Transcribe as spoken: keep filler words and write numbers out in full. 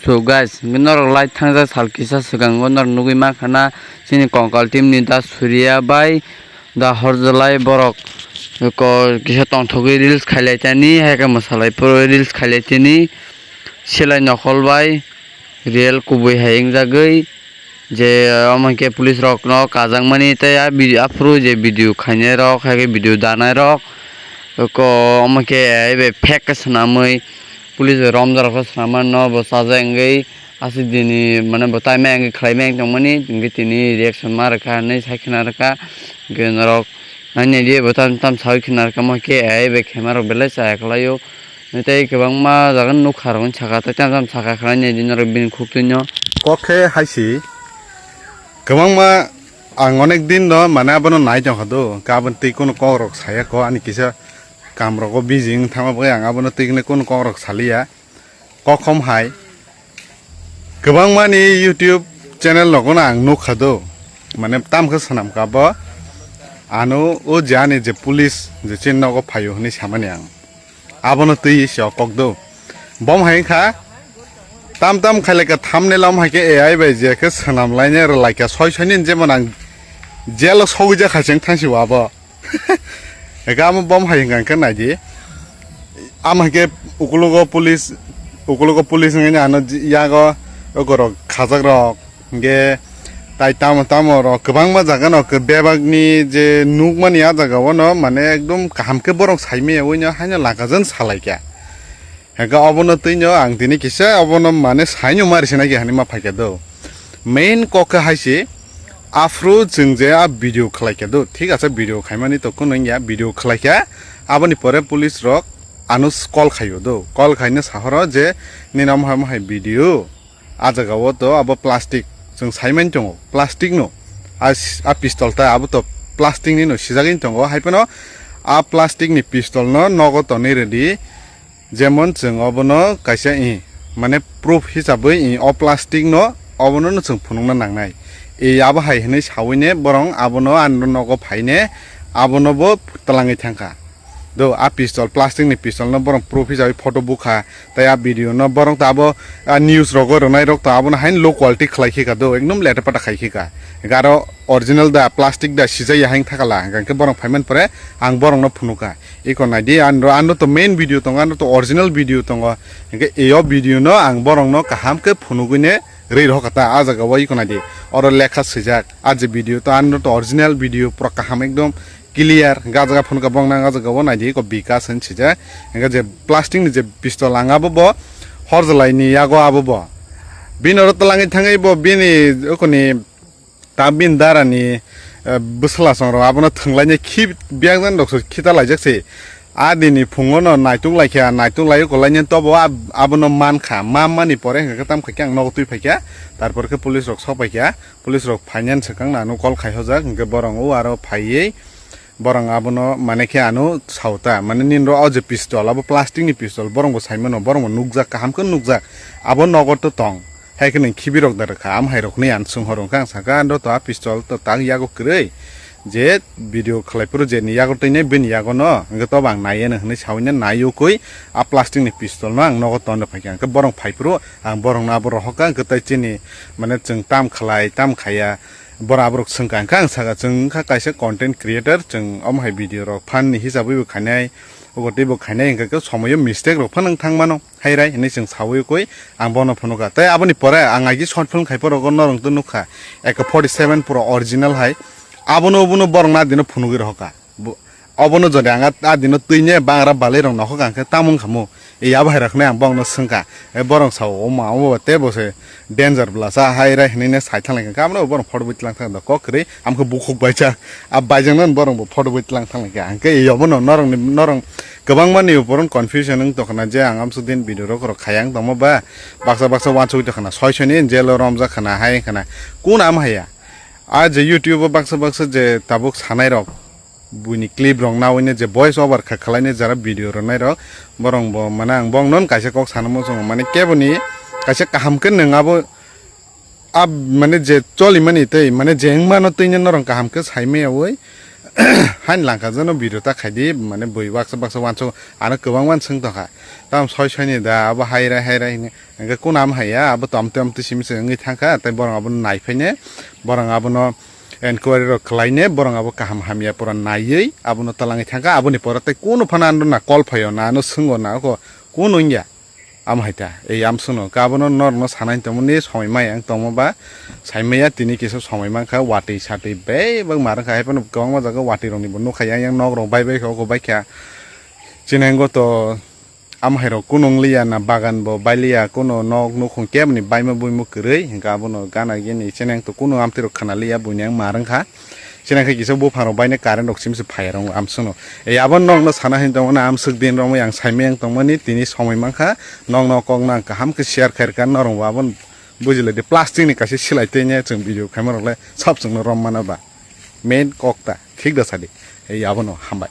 So guys, hwnkhe norok lai thangjak sal kisa swkango norok nugwi mankha na chini Konkal team ni Da Surya bai Da Horjolai borok ko kisa tongthogwi reels khailai tani, hai khe mwsalai phuru reels khailai tani, silai nokol bai real kubui hai wngjagwi. Je, omo hwnkhe police rokno kajakmani tei a video, aphuru je video khainai rok, hai khe video danai rok, ko omo khe, eh, ebe fake khe swnamwi police bai romjak rok khe swnam mano bo chajak wngwi aswk dini mane bo tai maya wngwi khlai maya wng tongmani, hwnkhe tini reaction ma rwkha hinwi sai khna rwkha, hwnkhe norok nainai di bo tam tam sawi khna rwkha, omo khe, eh, ebe khema rok belai chaya khlaio. Tei kwbangma jaga nukha rok saka tei tam tam saka khlai nai di norok bini khuk twi no. Kok khe hai si kwbangma ang onek din no mane abono nai tongkha do, hwnkhe aboni twi kunu kok rok saya kho ani kisa kam rogo busy wng thangma bagwi ang abono twi kunu kok rok saliya. Kokhom hai kwbangmani YouTube channel rogono ang nukha do, mane tamkhe swnamkha bo ano o je ani je police je chini nogo phaio hinwi samani ang. Abono twi se o kok do. Bom hai wngkha, tam tam khailai kha thumbnail om hai khe A I bai je khe swnam lainai rwlai kha soi soi ni, jemon ang jail o sogwi jak hai se wng thang si o abo. Eka amo bom hai hwnkha khe nai di. Am hai khe ukologo police, ukologo police wngwi ano yago oko rok khajak rok. Hingke tai tamo tamo rok kwbangma jaga no bebak ni je nukmani ah jaga o no mane ekdom kaham khe borok sai maya ui no haino laka jan salai kha. Hingke obono twi no ang tini kisa obono mane sai no mari sinai khe hinui ma phai kha do. Main kok khe hai se aphuru chwng je a video khlai kha do, thik ase video khaimani to kunu wngya, video khlai kha aboni pore police rok ano call khaio do, call khaino sahoro je nini omo hai omo hai video. Ah jaga o to abo plastic, chwng sai mani tongo plastic no. Ah s-, ah pistol ta abo to plastic ni no sijagwi tongo, hai phano ah plastic ni pistol no nogo tonwi rwdi, jemon chwng obono kaisa i mane proof hisabwi i o plastic no obono no chwng phunukna nangnai. I abo hai hinwi sawi ne borong abono ani nogo phai ne abono bo twlangwi thangkha. Do, a pistol, plastic ni pistol no borok proof hisabai photo bukha, tei a video no borok to abo, a news rogo rwnai rok to abono haino low quality khlai khika do, ekdom leta pata khai khika. Hingke aro original da, plastic da sijaya haino thakala, hingke borok phaiman pore ang borok no phunukha. Iko naidi, ano, ano to main video tongo, ano to original video tongo, hingke eyo video no ang borok no kaham khe phunugwi ne rwi rokha ta, a jaga o iko naidi, oro lekha swijak, a je video to, ano to original video pura kaham ekdom. Clear, hingke ah jaga phone khe bong nang ah jaga o naidi, eko Bikas hinwi swijak. Hingke je plastic ni je pistol ang abo bo Horjolai ni yago abo bo. Bini oro twlangwi thangwi bo bini okoni ta bini dara ni, eh, bwsala song rok abono thwnglaini khi biyang jani rok se khita laijak se. Ah dini phungo no naituk laikha, naituk lai oko laini tobo ab-, abono mankha, ma mani pore hingke tam kha khe ang nogo twi phaikha, tarpor khe police rok sok paikha, police rok phainani swkang nano call khai hojak, hingke borok o aro phaiwi. Borok abono mane khe ano sao ta, mane nini ro o je pistol, abo plastic ni pistol, borok bo sai mano, borok bo nukjak, kaham khe nukjak, abo nogo to tong, hai khe nwng khibi rok da rwkha, am hai rok hinui ang swng horo wngkha, ang sakha, "Ano to a pistol to tak yago kwrwi, je video khlai phuru je ni yago twi nai, bini yago no, hwnkhe to bo ang nai ya nw," hinui saui nai, nai ukui a plastic ni pistol no ang nogo ton rw phai kha, hwnkhe borok phai phuru ang borok no abo rohor kha, hwnkhe tai chini mane chwng tam khlai, tam khaiya, Borok aborok swngkha, hwnkhe ang sakha, chwng wngkha kaisa content creator, chwng omo hai video rok phan ni hisabwi bo khainai, obo tei bo khainai, hwnkhe khe somoio mistake rok phano wng thang mano, hairai hinui chwng saui koi ang bono phunukha. Tei aboni pore ang aigwi short film khai phuru norok to nukha, eko forty seven pura original hai, abono, obono borok na dino phunugwi rohorkha. Bo-, obono jodi ang a, a dino twi ne bangra balai rok nokhok ang khe tamo wngkha mo? E abo hai rok hinui ang borok no swngkha. E borok sao, "O ma, omo ba tei bo se danger bwla sa hai rai," hinui ne sai thang lai kha. Abo no borok photo bui tlang thang kha kok kwrwi, amo khe bukhuk bai cha. A bai jang no borok bo photo bui tlang thang lai kha. Ang khe e obo no norok ni, norok kwbangma ni opor confusion wng tong kha na je ang amsuk din video rok rok khai ang tongmo ba baksa baksa wansugui tong kha na soi soi ni jail o romjak kha na hai wng kha na. Kun amo hai ya? A je YouTube o baksa baksa je tabuk sanai rok, buini clip rok naui ne je voice over kha khlai ne jara video rwnai rok, borok bo mane ang bong non kaisa kok sana muchungo mane kebo ni kaisa kaham khe nwng abo ab mane je choli mani tei mane je wng mano twi ne norok kaham khe sai maya ui Hain langka jono video ta khaidi, mane bui baksa baksa wansuk, ano kwbangma swng tongkha. Tam soi soi ni da, abo hairai hairai hini. Hingke kunam haiya, abo tom tom twi simi se wngwi thangkha, tei borok abono nai phaine, borok abono enquiry rok khlaine, borok abo kaham hamya pura naiwi, abono talangwi thangkha, aboni pore tei kunu phano ano na call phaio, na ano swngwi na, oko kunu wngya. Amo hai ta, ei amswkno, ka abono norokno sanai tongmani somoi maya wng tongma ba, saimaya tini kisa somoi mankha, watwi satwi bebak ma rwkha, hai phano kwbangma jaga watwi rokni bo nukha, yang yang nok rok bai bai kha, oko bai kha. Chini hango to, amo hai rok kunu wng liya na, bagan bo bai liya, kunu nok nukhung keboni baima buimo kwrwi, hingkha abono gana gini chini hang to kunu amtwi rok khna liya, buini ang ma rwkha. Chini khe kisa buphang rok baine current rok simi se phai rong amswkno. Ei abo nokno sana hin tongmani amswk din romwi ang saimai ang tongmani tini somoi mankha, nokno kokno ang kaham khe share khairkha, norok bo abo bujilai di plastic ni kaisa silai tei ne chwng video khaima rok le sab chwngno rom mana ba. Main kok ta khik da sadi. Ei abono hambai.